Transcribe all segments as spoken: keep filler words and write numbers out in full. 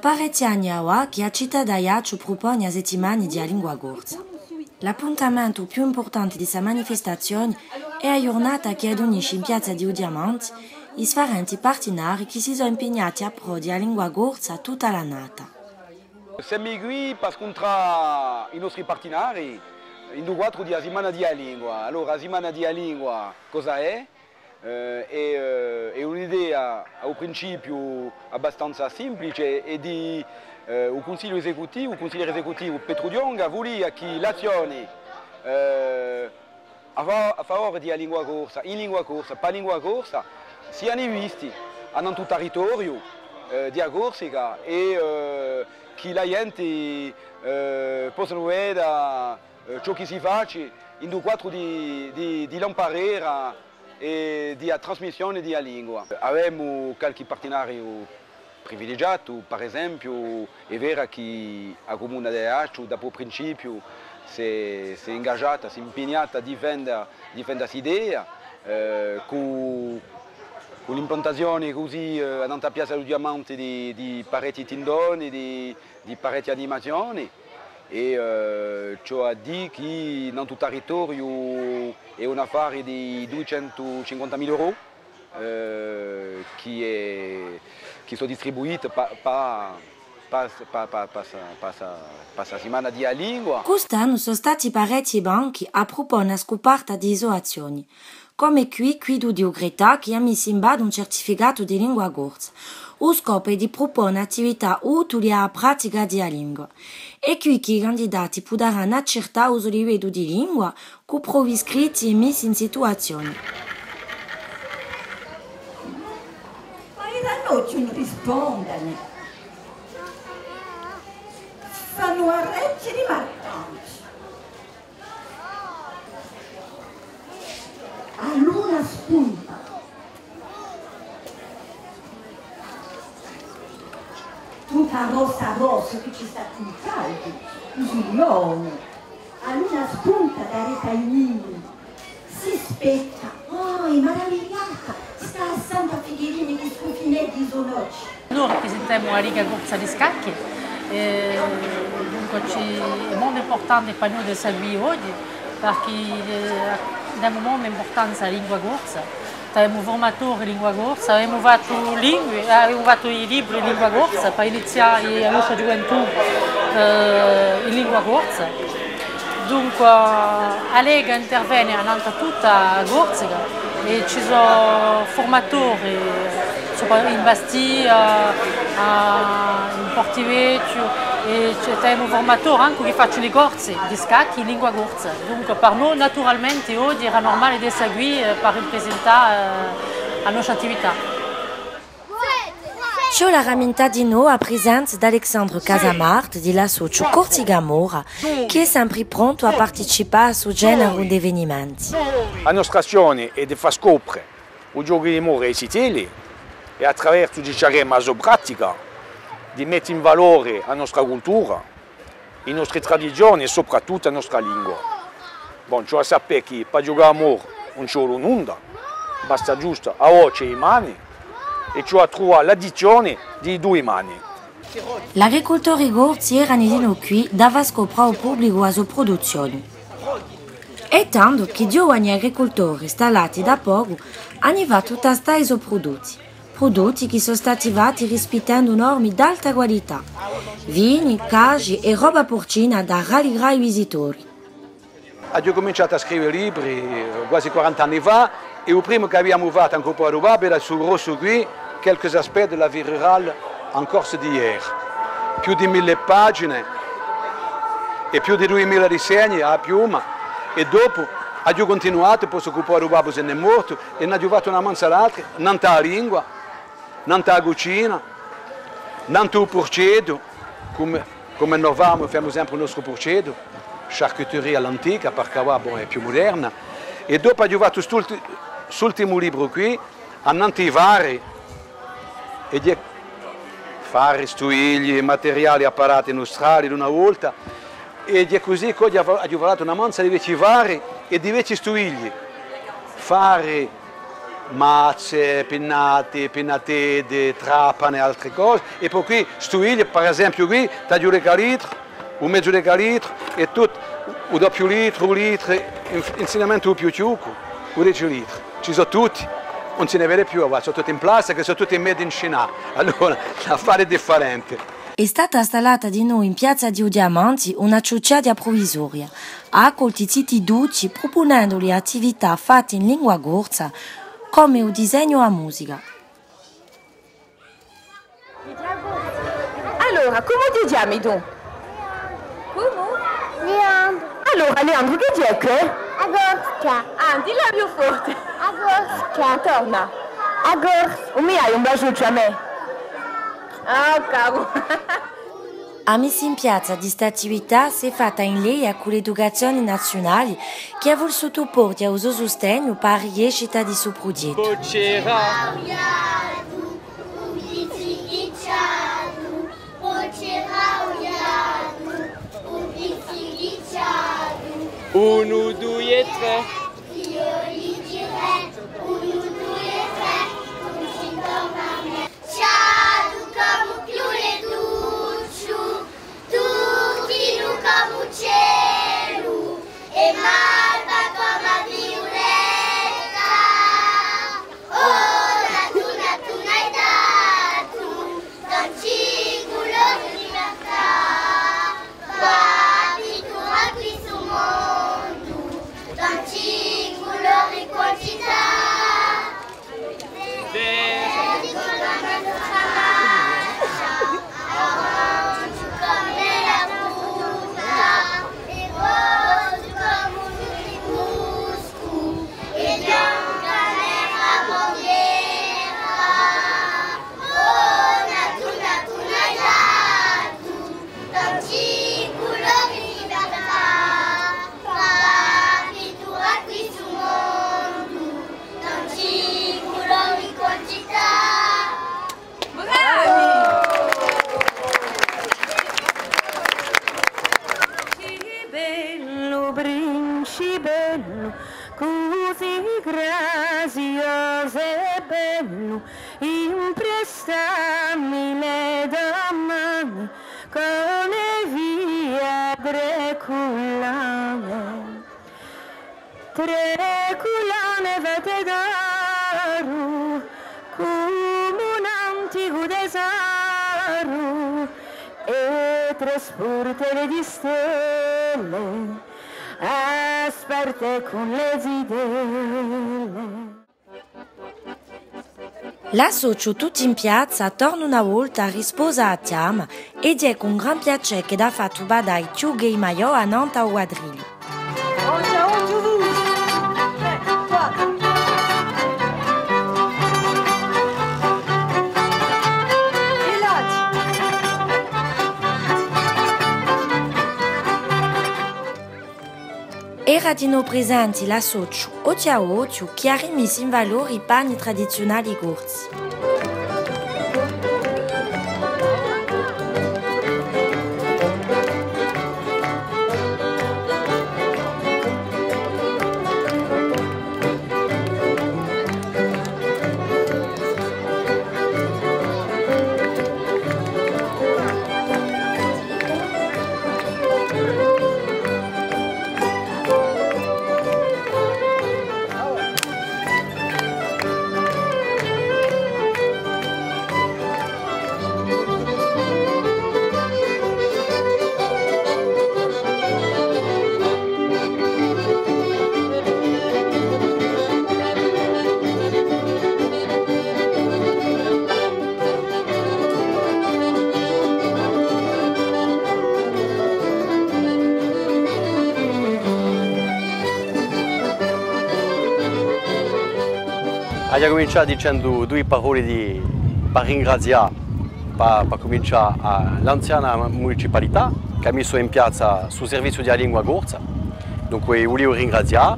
Parechji anni avà chì a cità d'Aiacciu prupone a Settimana di a Lingua Corsa. L'appuntamentu più impurtante di sta manifestazione hè a ghjurnata chì adunisce in piazza di u Diamanti i sfarenti partenarii chì si sò impignati à prò di a lingua corsa tutta l'annata. Semu quì per scuntrà i nostri partenarii in u quadru di a Simana di a Lingua. Allora, a Simana di a Lingua cosa hè? Eh, hè, eh, hè un'idea à u principiu abbastanza simplice, hè di, eh, u Cunsigliu esecutivu, u cunsigliere esecutivu Petru Dionga vulia chì l'azzioni, eh, à fa-, à favore di a lingua corsa, in lingua corsa, pà lingua corsa, siani visti annantu à u tarritoriu, eh, di a Corsica è, eh, chì a ghjenti, eh, possanu veda, eh, ciò chì si faci in u quadru di, di, di l'amparera è di a trasmissione di a lingua. Avemu qualchì partenariu privilegiatu, per esempiu, hè vera chì a Cumuna d'Aiacciu, dapoi u principiu, s'hè, s'hè ingagiata, s'hè impignata à difenda, difenda st'idea, eh, cù, cù l'implantazione cusì, eh, annantu à a piazza di u Diamanti di, di parechji tindoni, di, di parechje animazioni, è, eh, ci hè à dì chì in u tarritoriu hè un affare di duiecentucinquantamila euro, eh, chì hè, chì sò distribuiti pà, pà, pà, pà sta, pà sta simana di a lingua. Quist'annu sò stati parechji banchi à prupone a scuparta di i so azzioni. Cum'è quì, quiddu di u Greta, chì hà missu in ballu un certificatu di lingua corsa. U scopu hè di prupone attività utili à a pratica di a lingua. Hè quì chì i candidati pudaranu accertà u so liveddu di lingua, cù provi scritti è missi in situazioni. Ma i rannocci ùn rispondenu. Fannu arrechji rimarcanti. A luna spunta. Tutta rossa rossa chì ci stà cù u caldu, u suglione. A luna spunta daretu à i nini. Si spetta. Oh, hè maravigliata. Stà à Santa Fighirina chì scufineghja i so nocci. Noi raprisentemu a Liga Corsa di Scacchi, è dunque ci, hè moltu impurtante per noi d'essa quì oghje, perchè, eh, demu molta impurtanza à a lingua corsa. Avemu furmatori in lingua corsa, avemu fattu lingui, eh, avemu fattu i libri in lingua corsa, per inizià a nostra ghjuventù, eh, in lingua corsa. Dunque, a Lega intervene annantu à tutta a Corsica è ci sò furmatori, sopra-, in Bastia, à, in Portivechju, è ci, avemu furmatori ancu chì facenu i corsi di scacchi in lingua corsa. Dunque, per noi, naturalmente, oghje era nurmale d'essa quì, eh, per riprisentà, eh, a nostra attività. Ci vole à ramintà dinò a prisenza d'Alexandre Casamart di l'associu Corsica Mora, chì hè sempri prontu à participà à stu generu d'evenimenti. A nostra azzione hè di fà scopre u ghjocu di Mora à i zitelli è, à traversu, dicemu, a so pratica, di mette in valore a nostra cultura, i nostri tradizioni è soprattuttu a nostra lingua. Bon, ci vole à sapè chì pà ghjucà à Mora ùn ci vole nunda, basta ghjustu a voce è i mani è ci vole à truvà l'addizzione di i dui mani. L'agricultori corsi erani dinò quì da fà scopre à u publicu a so pruduzzioni. Hè tandu chì ghjovani agricultori stallati da pocu ani fattu tastà i so prudutti. Prudutti chì sò stati fatti rispittendu normi d'alta qualità. Vini, casgi è roba purcina da ralligrà i visitori. Aghju cuminciatu à scrive libri, eh, guasi quaranta anni fà, è u primu ch'aviamu fattu incù u poveri babbu era stu grossu quì, Quelques aspects de la vie rurale en Corse d'hier. Più di mille pagine è più di duimila disegni à a piuma, è dopu aghju cuntinuatu, postu chì u poveri babbu si n'hè mortu, è n'aghju fattu una manza d'altri, nant'à a lingua, nant'à a cucina, nant'à u purceddu, cum'è, cum'è no famu, femu sempri u nostru purceddu, charcuterie à l'antica, parchì avà, bon, hè più muderna. È dopu aghju fattu st'ulti-, st'ultimu libru quì, annant'à i farri, è ghjè farri, stuigli, materiali, apparati nustrali d'una volta, è ghjè cusì chì oghje aghju falatu una manza di vechji farri è di vechji stuigli. Farri Mazze, pinnati, pinnateddi, trapani è altre cose. È po quì, stu vigliu, per esempiu, quì, t'aghju u decalitru, u mezu decalitru, è tuttu, u doppiu litru, u litru, in, insignamentu u più chjucu, u deci litru. Ci sò tutti, ùn si ne vede più, guarda, sò tutti in plastica, sò tutti made in Cina. Allora, l'affare hè differente. Hè stata stallata dinò in piazza di u Diamanti una chjuchjaghja pruvisoria. Hà accoltu ziti duci prupunenduli attività fatte in lingua corsa, cum'è u disegnu o a musica. Allora, cumu ti chjami tù? Cumu? Leandru. Allora, Leandru, chì dici? A Corsica. Ah, dilla più forte. A Corsica. Torna. A Corsica. Ùn mi dai un basgiu à mè? Ah, caru. A missa in piazza di st'attività s'hè fatta in leia cù l'educazione naziunale, chì hà vulsutu porghje u so sustegnu pà a riescita di stu prughjettu. Unu, dui è trè. Ciadu comu piuletucciu, turchinu comu celu, è malva comu a viuletta. Oh, natu, natu, n'hai datu tanti culori di libertà, pà pitturà quistu mondu, tanti culori quantità. Verdi comu a nostra mascia, aranciu comu a frutta, è rossu comu u crepusculu, è bianca nera bandera. Oh, natu, natu, n'hai datu tanti culori di libertà, pà pitturà quistu mondu, tanti culori quantità. Bravi! Principellu, principellu, cusì graziosu è bellu, imprestammi le to mani, ch'o ne via trè cullane. Trè cullane fatte d'oru, cum'è un anticu tesoru, è trè spurtelle di stelle, sparte cù le zitelle. L'associu Tutti in Piazza torna una volta à risposa à a chjama, è hè cù un gran piacè ch'edda hà fattu badà i chjuchi è i maiò annantu à u quadrigliu. Era dinò presenti l'associu Ochju à Ochju, chì hà rimissu in valori i panni tradiziunali corsi. Aghju da cumincià dicendu dui paroli di, pà ringrazià, pà, pà cumincià, à l'anziana municipalità chì hà missu in piazza stu serviziu di a lingua corsa. Dunque, i vuliu ringrazià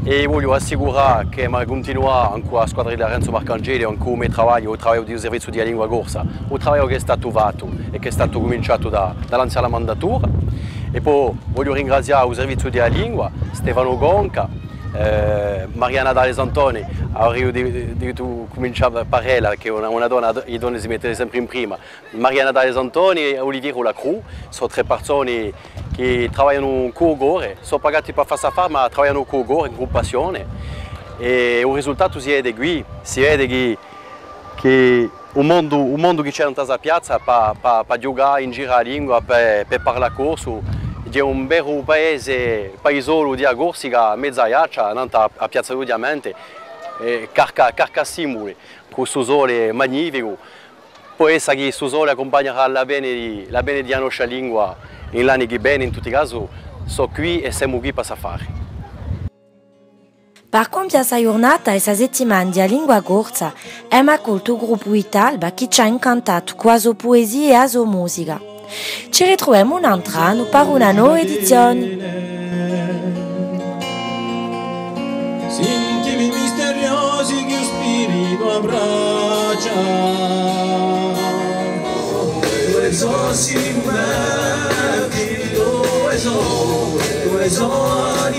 è i vogliu assicurà chì emu da cuntinuà ancu a squadra di Renzo Marcangeli, ancu u me travagliu, u travagliu di u serviziu di a lingua corsa, u travagliu chì hè statu fattu è chì hè statu cuminciatu da, da l'anziana mandatura. È po vogliu ringrazià u serviziu di a lingua, Stefanu Conca, Eh, Maria Natale Santoni, avrei di-, di-, dovutu cumincià per ella, chì hè una, una donna, i donni si mettenu sempre in prima. Maria Natale Santoni è Olivier Lacroix, sò trè persone chì travaglianu cù u core, sò pagati per fà st'affare, ma travaglianu cù u core, cù passione. È u risultatu si vede quì, si vede chì, chì u mondu, u mondu chì c'hè in sta piazza pà, pà, pà ghjucà in giru à a lingua, pà, pà parlà corsu, hè un veru paese, paisolu di a Corsica, mezzu à a piazza, nantu à a piazza di u Diamante, è carca, carca simbuli, cù stu sole magnificu. Pò essa chì stu sole accumpagnerà l'avvene di, l'avvene di a nostra lingua in l'anni chì vene, in tutti i casi, sò quì è semu quì pà st'affare. Per compie sta ghjurnata è sta settimana di a lingua corsa, emu accoltu u gruppu Italba chì ci hà incantatu cù a so puesia è a so musica. Ci ritruvemu un antru annu per una nova edizione. Sintimi misteriosi chì u spiritu abbraccia. Dove sò si dove sò, dove sò a